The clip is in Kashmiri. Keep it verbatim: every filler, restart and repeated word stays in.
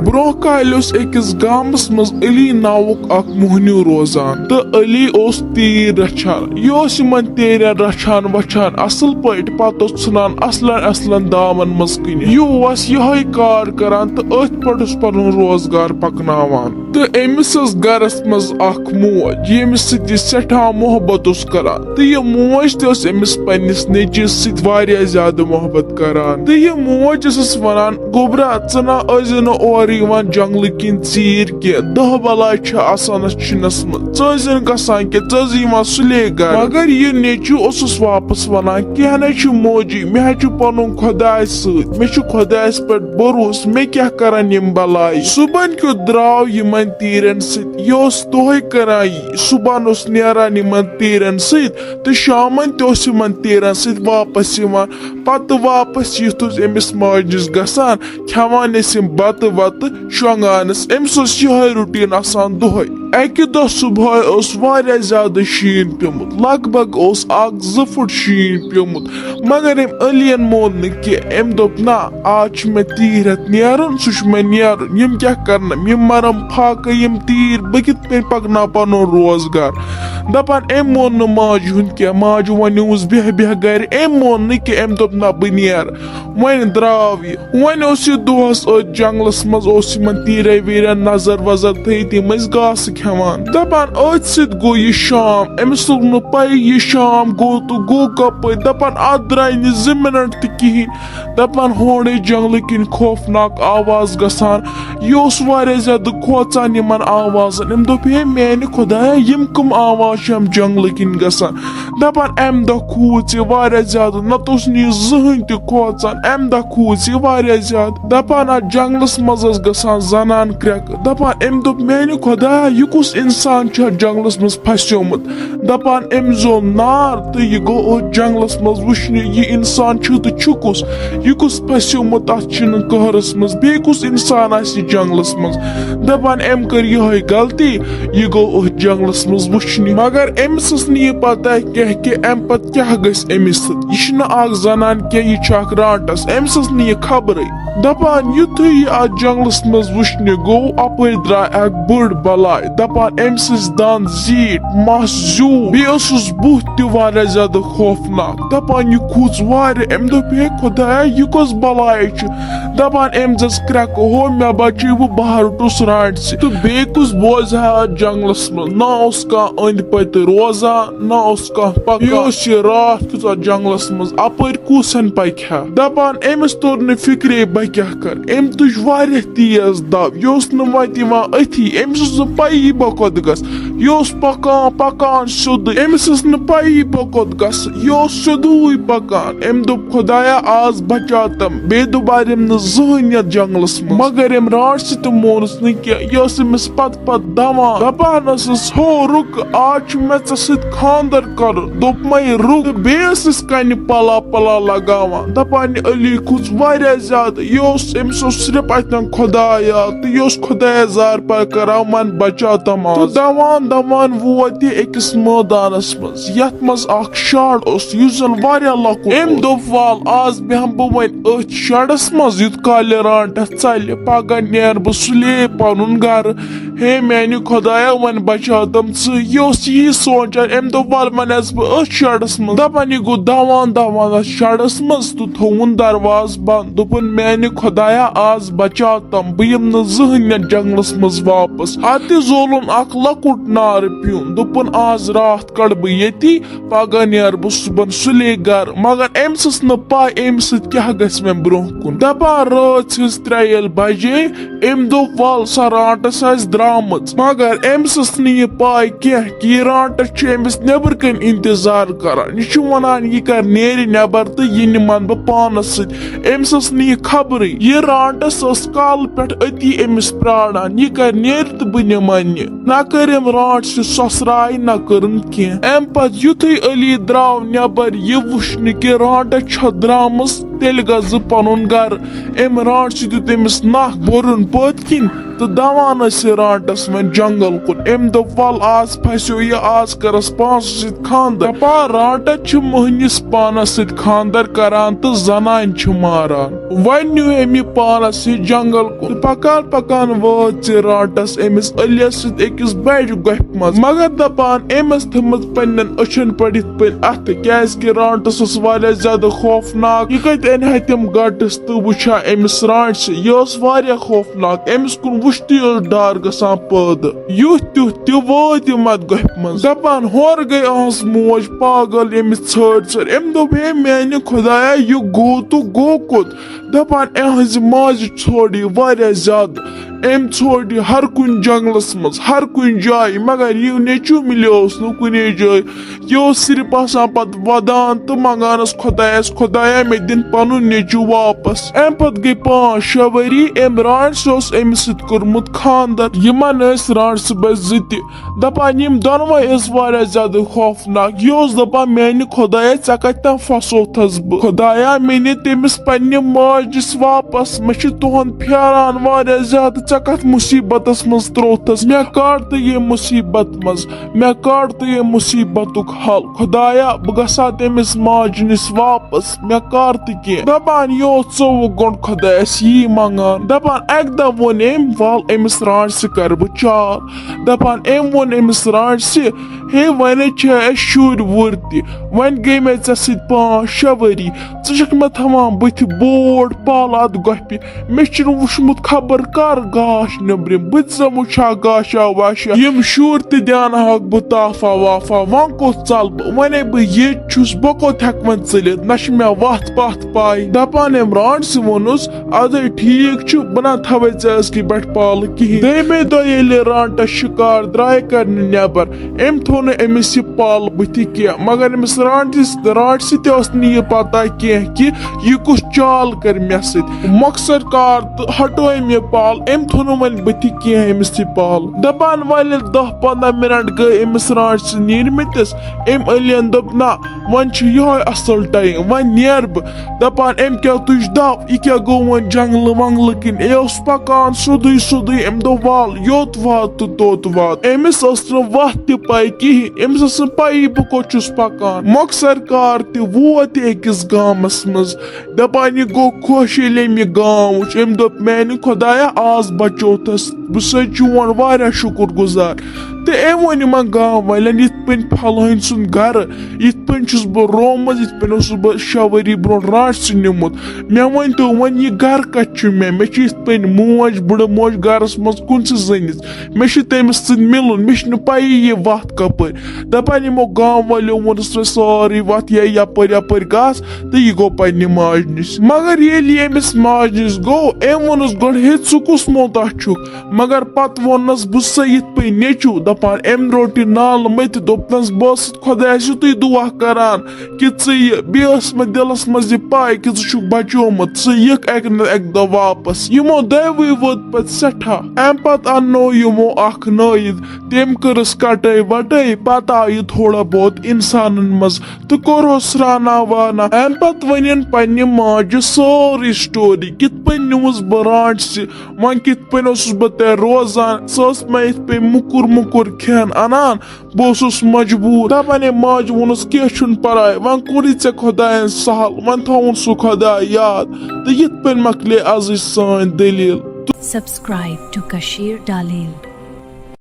برونٛہہ کالہِ اوس أکِس گامس منٛز علی ناوُک اکھ موہنیو روزان، تہٕ علی اوس تیٖر رچھان۔ یہِ اوس یِمن تیٖرن رچھان وچھان اصل پٲٹھۍ، پتہٕ اوس ژھٕنان اصلن اصلن دامن منٛز کٕنِتھ۔ یہِ اوس یِہوٚے کار کران تہٕ أتھۍ پٮ۪ٹھ اوس پنُن روزگار پکناوان۔ تہٕ أمِس ٲس گرس منٛز اکھ موج، ییٚمِس سۭتۍ یہِ سٮ۪ٹھاہ محبت اوس کران، تہٕ یہِ موج تہِ ٲس أمِس پننِس نیٚچوِس سۭتۍ واریاہ زیادٕ محبت کران۔ تہٕ یہِ موج ٲسٕس ونان، "گوٚبرا، ژٕ نا ٲسۍ زِ نہٕ اورٕ یِوان جنگلہٕ کِنۍ ژیٖرۍ کینٛہہ، دَہ بلاے چھِ آسان اَتھ شِنَس منٛز، ژٕ ٲسۍ زِ نہٕ گژھان کینٛہہ، ژٕ ٲسۍ زِ یِوان سُلے گرٕ۔" مگر یہِ نیٚچوٗ اوسُس واپس ونان، "کینٛہہ نَے چھُ موجی، مےٚ حظ چھُ پنُن خۄداے سۭتۍ، مےٚ چھُ خۄدایس پٮ۪ٹھ بروسہٕ، مےٚ کیٛاہ کرن یِم بلاے؟" صُبحن کیُتھ درٛاو یِمن تیٖرن سۭتۍ، یہِ اوس دۄہے کران یی، صُبحن اوس نیران یِمن تیٖرن سۭتۍ تہٕ شامن تہِ اوس یِمن تیٖرن سۭتۍ واپس یِوان۔ پتہٕ واپس یِتھ اوس أمِس ماجہِ نِش گژھان، کھٮ۪وان ٲسۍ یِم بتہٕ وتہٕ، شۄنٛگان ٲسۍ۔ أمِس اوس یِہوٚے routine آسان دۄہے۔ اَکہِ دۄہ صُبحٲے اوس واریاہ زیادٕ شیٖن پیوٚمُت، لگ بگ اوس اکھ زٕ فُٹ شیٖن پیوٚمُت، مگر أمۍ علیَن مون نہٕ کینٛہہ۔ أمۍ دوٚپ، "نہ، آز چھُ مےٚ تیٖر ہٮ۪تھ نیرُن، سُہ چھُ مےٚ نیرُن، یِم کیٛاہ کرنم، یِم مرم فاقے یِم تیٖر، بہٕ کِتھ کٔنۍ پکناو پنُن روزگار؟" دپان أمۍ مون نہٕ ماجہِ ہُنٛد کینٛہہ، ماجہِ ونیومُس، "بیٚہہ بیٚہہ گرِ"، أمۍ مون نہٕ کینٛہہ، أمۍ دوٚپ، "نہ، بہٕ نیرٕ۔" وۄنۍ درٛاو یہِ۔ وۄنۍ اوس یہِ دۄہس أتھۍ جنگلس منٛز، اوس یِمن تیٖرے ویٖرن نظر وظر تھٲیِتھ، یِم ٲسۍ گاسہٕ کھٮ۪وان۔ دپان أتھۍ سۭتۍ گوٚو یہِ شام، أمِس لوٚگ نہٕ پَیی یہِ شام گوٚو تہٕ گوٚو کپٲرۍ۔ دپان اَتھ درٛاے نہٕ زٕ منٹ تہِ کِہیٖنۍ۔ دپان ہورے جنگلہٕ کِنۍ خوفناک آواز گژھان۔ یہِ اوس واریاہ زیادٕ کھوژان یِمن آوازن۔ أمۍ دوٚپ، "ہے میانہِ خۄدایا، یِم کٕم آواز چھِ یِم جنگلہٕ کِنۍ گژھان؟" دپان امہِ دۄہ کھوٗژ یہِ واریاہ زیادٕ، نتہٕ اوس نہٕ یہِ زٕہٕنۍ تہِ کھوژان۔ امہِ دۄہ کھوٗژ یہِ واریاہ زیادٕ۔ دپان اتھ جنگلس منٛز ٲس گژھان زنان کرٛٮ۪کہٕ۔ دپان أمۍ دوٚپ، "میانہِ خۄدایا، یہِ کُس انسان چھُ اتھ جنگلس منٛز پھسیومُت؟" دپان أمۍ زول نار تہٕ یہِ گوٚو أتھۍ جنگلس منٛز وٕچھنہِ، یہِ انسان چھُ تہٕ چھُ کُس؟ یہِ کُس پھسیومُت اتھ شِنہٕ قہرس منٛز؟ بیٚیہِ کُس انسان آسہِ یہِ جنگلس منٛز؟ دپان أمۍ کٔر یِہوٚے غلطی، یہِ گوٚو أتھۍ جنگلس منٛز وٕچھنہِ۔ مگر أمِس ٲس نہٕ یہِ پتہ کینٛہہ کہِ امہِ پتہٕ کیٛاہ گژھِ أمِس سۭتۍ۔ یہِ چھِنہٕ اکھ زنان کینٛہہ، یہِ چھِ اکھ رانٹس۔ أمِس ٲس نہٕ یہِ خبرٕے۔ دپان یُتھُے یہِ اتھ جنگلس منٛز وٕچھنہِ گوٚو، اپٲرۍ درٛاے اکھ بٔڑ بلاے۔ دپان أمۍ سٕنٛز دند زیٖٹھ، مس زیوٗٹھ، بیٚیہِ اوسُس بُتھ تہِ واریاہ زیادٕ خوفناک۔ دپان یہِ کھوٗژ واریاہ۔ أمۍ دوٚپ، "ہے خۄدایا، یہِ کۄس بلاے چھِ؟" دپان أمۍ دِژ کرٛٮ۪کہٕ، "ہو، مےٚ بچٲوٕ، بہٕ ہا روٚٹُس رانٹسٕے۔ تہٕ بیٚیہِ کُس بوزِ ہا اتھ جنگلس منٛز؟ نہ اوس کانٛہہ أنٛدۍ پٔتۍ روزان، نہ اوس کانٛہہ پکان۔ یہِ اوس یہِ راتھ کیُتھ اتھ جنگلس منٛز، اپٲرۍ کُس ہن پکہِ ہا؟" دپان أمِس توٚر نہٕ فکرے بہٕ کیٛاہ کرٕ۔ أمۍ تُج واریاہ تیز دب، یہِ اوس نہٕ وتہِ یِوان أتھی۔ أمِس ٲس نہٕ پَیی بہٕ کوٚت گژھٕ۔ یہِ اوس پکان پکان سیوٚدُے، أمِس ٲس نہٕ پَیی بہٕ کوٚت گژھٕ، یہِ اوس سیوٚدُے پکان۔ أمۍ دوٚپ، "خۄدایا، آز بچاو تم، بیٚیہِ دُبارٕ یِم نہٕ زٕہٕنۍ یتھ جنگلس منٛز۔" مگر أمۍ رانٹسہِ تہِ مونُس نہٕ کینٛہہ، یہِ ٲس أمِس پتہٕ پتہٕ دوان۔ دپان ٲسٕس، "ہو رُک، آز چھُ مےٚ ژےٚ سۭتۍ خانٛدر کرُن۔" دوٚپمَے، "رُک۔" تہٕ بیٚیہِ ٲسٕس کنہِ پلا پلا لگاوان۔ دپان، یہِ علی کھوٚژ واریاہ زیادٕ۔ یہِ اوس، أمِس اوس صرف اتٮ۪ن خۄداے یاد تہٕ یہِ اوس خۄدایس زارپار کران، "وۄنۍ بچاو تم آز۔" تہٕ دوان دوان ووت یہِ أکِس مٲدانس منٛز، یتھ منٛز اکھ شڈ اوس، یُس زن واریاہ لۄکُٹ اوس۔ أمۍ دوٚپ، "ول، آز بیٚہمہٕ بہٕ وۄنۍ أتھۍ شڈس منٛز، یُتھ کالہِ رانٹس ژلہِ، پگاہ نیرٕ بہٕ سُلے پنُن گرٕ۔ ہے میانہِ خۄدایا، وۄنۍ بچاو تم ژٕ۔" یہِ اوس یی سونچان۔ أمۍ دوٚپ، "ول، وۄنۍ اژٕ بہٕ أتھۍ شڈس منٛز۔" دپان یہِ گوٚو دوان دوان اتھ شڈس منٛز تہٕ تھووُن دروازٕ بند۔ دوٚپُن، "میانہِ خۄدایا، آز بچاو تم، بہٕ یِمہٕ نہٕ زٕہٕنۍ یتھ جنگلس منٛز واپس۔" اتہِ زولُن اکھ لۄکُٹ نارٕ پیوٗن۔ دوٚپُن، "آز راتھ کڑٕ بہٕ ییٚتی، پگاہ نیرٕ بہٕ صُبحن سُلے گرٕ۔" مگر أمِس ٲس نہٕ پَے أمِس سۭتۍ کیٛاہ گژھِ وۄنۍ برٛونٛہہ کُن۔ دَپان رٲژ ہٕنٛز ترٛےٚ ییٚلہِ بجے، أمۍ دوٚپ، "وَل سا، رانٛٹَس آسہِ درٛامٕژ۔" مگر أمِس ٲس نہٕ یہِ پَے کینٛہہ کہِ یہِ رانٛٹَس چھُ أمِس نٮ۪برٕ کَنۍ اِنتظار کَران۔ یہِ چھُ وَنان، یہِ کَر نیرِ نٮ۪بَر تہٕ یہِ نِمَن بہٕ پانَس سۭتۍ۔ أمِس ٲس نہٕ یہِ خبرٕے۔ یہِ رانٛٹَس ٲس کالہٕ پٮ۪ٹھ أتی أمِس پرٛاران، یہِ کَر نیرِ تہٕ بہٕ نِمَن یہِ۔ نہ کٔر أمۍ رانٛٹَس سۄسراے، نہ کٔرٕن کینٛہہ۔ اَمہِ پتہٕ یُتھُے علی درٛاو نٮ۪بر یہِ وٕچھنہِ کہِ رانٛٹَس چھےٚ درٛامٕژ، تیٚلہِ گژھٕ بہٕ پنُن گرٕ۔ أمۍ رانٛٹَس دیُت أمِس نکھ، بوٚرُن پٔتۍ کِنۍ تہٕ دوان ٲسۍ یہِ رانٹس وۄنۍ جنگل کُن۔ أمۍ دوٚپ، "ول، آز پھسیو یہِ، آز کرس پانسٕے سۭتۍ خانٛدر۔" دپان رانٹس چھِ مٔہنِس پانس سۭتۍ خانٛدر کران تہٕ زنانہِ چھِ ماران۔ وۄنۍ نیوٗ أمۍ یہِ پانس سۭتۍ جنگل کُن تہٕ پکان پکان وٲژ یہِ رانٹس أمِس علیس سۭتۍ أکِس بڑِ گۄپھِ منٛز، مگر دپان أمۍ ٲس تھٲومٕژ پننٮ۪ن أچھن پٮ۪ٹھ یِتھ پٲٹھۍ اتھٕ، کیازِ کہِ رانٹس اوس واریاہ زیادٕ خوفناک۔ یہِ کتہِ انہِ ہا تِم گٹس تہٕ وٕچھِ ہا أمِس رانٹسہِ؟ یہِ ٲس واریاہ خوفناک۔ أمِس کُن وٕچھتھٕے اوس ڈر گژھان پٲدٕ۔ یُتھ تیُتھ تہِ وٲتۍ یِم اتھ گۄپھِ منٛز۔ دپان ہورٕ گٔے أہنٛز موج پاگل، ییٚمِس ژھٲرۍ ژھٲرۍ۔ أمۍ دوٚپ، "ہے میانہِ خۄدایا، یہِ گوٚو تہٕ گوٚو کوٚت؟" دپان أہنٛزِ ماجہِ ژھونٛڈ یہِ واریاہ زیادٕ۔ أمۍ ژھونٛڈ یہِ ہر کُنہِ جنگلس منٛز، ہر کُنہِ جایہِ، مگر یہِ نیٚچوٗ مِلیوس نہٕ کُنے جایہِ۔ یہِ اوس صرف آسان پتہٕ ودان تہٕ منگان اوس خۄدایس، "خۄدایا، مےٚ دِن پنُن نیٚچوٗ واپس۔" امہِ پتہٕ گٔے پانٛژھ شےٚ ؤری۔ أمۍ رانٹسہِ اوس أمِس سۭتۍ کوٚرمُت خانٛدر۔ یِمن ٲسۍ رانٹسہِ بچہِ زٕ تہِ۔ دپان یِم دۄنوے ٲسۍ واریاہ زیادٕ خوفناک۔ یہِ اوس دپان، "میانہِ خۄدایا، ژےٚ کتہِ تام پھسوتھس بہٕ؟ خۄدایا، مےٚ نہِ تٔمِس پننہِ ماجہِ نِش واپس۔ مےٚ چھُ تُہُنٛد پھیران واریاہ زیادٕ۔ ژےٚ کتھ مُصیبتس منٛز ترووتھس؟ مےٚ کڑ تہٕ یہِ مُصیبت منٛز۔" مےٚ کڑ تہٕ یہِ مُصیبتُک حل۔ خۄدایا، بہٕ گژھٕ ہا تٔمِس ماجہِ نِش واپس، مےٚ کر تہٕ کینٛہہ۔ دپان یہِ اوس ژوٚوُہ گٲنٛٹہٕ خۄدایس یی منگان۔ دپان اکہِ دۄہ ووٚن أمۍ، "ول أمِس رانٹسہِ کرٕ بہٕ چال۔" دپان أمۍ ووٚن أمِس رانٹسہِ، "ہے، وۄنۍ چھِ اَسہِ شُرۍ وُرۍ تہِ، وۄنۍ گٔے مےٚ ژےٚ سۭتۍ پانٛژھ شےٚ ؤری، ژٕ چھکھ مےٚ تھاوان بٕتھِ بوڑ پل اتھ گۄپھِ۔" مےٚ چھُنہٕ وُچھمُت خبر کر گاش نیٚبرِم، بہٕ تہِ زن وُچھٕ ہا گاشا واشا۔ یِم شُرۍ تہِ دیانہٕ ہاکھ بہٕ تافا وافا، وۄنۍ کوٚت ژلہٕ بہٕ؟ وۄنے بہٕ ییٚتہِ چھُس، بہٕ کوٚت ہٮ۪کہٕ وۄنۍ ژٔلِتھ؟ نہ چھِ مےٚ وتھ پتھ پاے۔ دپان أمۍ رانٹسہِ ووٚنُس، "ادے ٹھیٖک چھُ، بہٕ نہ تھاوے ژےٚ أزکہِ پٮ۪ٹھ پالہٕ کِہیٖنۍ۔" دوٚیمے دۄہ ییٚلہِ رانٹس شِکار درایہِ کرنہِ نٮ۪بر، أمۍ تھوٚو نہٕ أمِس یہِ پل بٕتھِ کینٛہہ، مگر أمِس رانٹس، رانٹسہِ تہِ ٲس نہٕ یہِ پتہ کینٛہہ کہِ یہِ کُس چال کٔر مےٚ سۭتۍ۔ مۄخصر کار تہٕ ہٹو أمۍ یہِ پل، أمۍ تھوٚو نہٕ وۄنۍ بٕتھِ کینٛہہ أمِس یہِ پل۔ دپان وۄنۍ ییٚلہِ دَہ پنٛداہ منٹ گٔے أمِس رانٹسہِ نیٖرمٕتِس، أمۍ علین دوٚپ، "نہ، وۄنۍ چھُ یِہوٚے اصل ٹایم، وۄنۍ نیرٕ بہٕ۔" دپان أمۍ کیٛاہ تُج دَو، یہِ کیٛاہ گوٚو وۄنۍ جنگلہٕ ونگلہٕ کِنۍ؟ یہِ اوس پکان سیوٚدُے سیوٚدُے، أمۍ دوٚپ، "ول، یوٚت وات تہٕ توٚت وات۔" أمِس ٲس نہٕ وتھ تہِ پاے کِہیٖنۍ، أمِس ٲس نہٕ پَیی بہٕ کوٚت چھُس پکان۔ مۄخصر کار تہِ ووت یہِ أکِس گامس منٛز۔ دپان یہِ گوٚو خۄش ییٚلہِ أمۍ یہِ گام وُچھ، أمۍ دوٚپ، "میانہِ خۄدایا، آز بچوتھس، بہٕ چھُسے چون واریاہ شُکر گُزار۔" تہٕ أمۍ ووٚن یِمن گام والٮ۪ن، یِتھ پٲٹھۍ پھلٲنۍ سُنٛد گرٕ، یِتھ پٲٹھۍ چھُس بہٕ رومُت، یِتھ پٲٹھۍ اوسُس بہٕ شےٚ ؤری برونٛٹھ رانٹسہِ نیوٗمُت۔ مےٚ ؤنۍ تو وۄنۍ، یہِ گرٕ کتہِ چھُ مےٚ؟ مےٚ چھِ یِتھ پٲٹھۍ موج، بٕڑٕ موج گرس منٛز کُنسٕے زٔنِس۔ مےٚ چھُ تٔمِس سۭتۍ مِلُن، مےٚ چھُنہٕ پَیی یہِ وَتھ کَپٲرۍ۔ دَپان یِمو گام والیو ووٚنُس مےٚ سٲرٕے وَتھ، یہِ یَپٲرۍ یَپٲرۍ گژھ، تہٕ یہِ گوٚو پنٛنہِ ماجہِ نِش۔ مگر ییٚلہِ یہِ أمِس ماجہِ نِش گوٚو، أمۍ ووٚنُس گۄڈٕ، "ہے، ژٕ کُس موتاہ چھُکھ؟" مگر پَتہٕ ووٚننَس، "بہٕ چھُسَے یِتھ پٲٹھۍ نیٚچوٗ۔" دَپان أمۍ روٚٹ یہِ نالہٕ مٔتِتھ، دوٚپنَس، "بہٕ ٲسٕس خۄدایَس یُتُے دُعا کَران کہِ ژٕ یہِ۔" بیٚیہِ ٲس مےٚ دِلَس منٛز یہِ پَے کہِ ژٕ چھُکھ بَچومُت، ژٕ یِکھ اَکہِ نَتہٕ اَکہِ دۄہ واپَس۔ یِمو دۄیوٕے ووت پَتہٕ سٮ۪ٹھاہ۔ اَمہِ پَتہٕ اَننوو یِمو اَکھ نٲیِد، تٔمۍ کٔرٕس کَٹٲے وَٹٲے، پَتہٕ آو یہِ تھوڑا بہت اِنسانَن منٛز تہٕ کوٚرہوس سرٛانہ وانہ۔ اَمہِ پَتہٕ ؤنِن پنٛنہِ ماجہِ سٲرٕے story، کِتھ پٲٹھۍ نیوٗس بہٕ رانٛٹسہِ، وۄنۍ کِتھ پٲٹھۍ اوسُس بہٕ تَتہِ روزان، سۄ ٲس مےٚ یِتھ پٲٹھۍ موٚکُر موٚکُر کھٮ۪ن اَنان، بہٕ اوسُس مجبوٗر۔ دَپان ہے ماجہِ ووٚنُس، "کینٛہہ چھُنہٕ پَرواے، وۄنۍ کوٚرُے ژےٚ خۄدایَن سہل، وۄنۍ تھاوُن سُہ خۄداے یاد۔" تہٕ یِتھ پٲٹھۍ مۄکلے أزٕچ سٲنۍ دٔلیٖل۔ Subscribe to Kashir Dalil.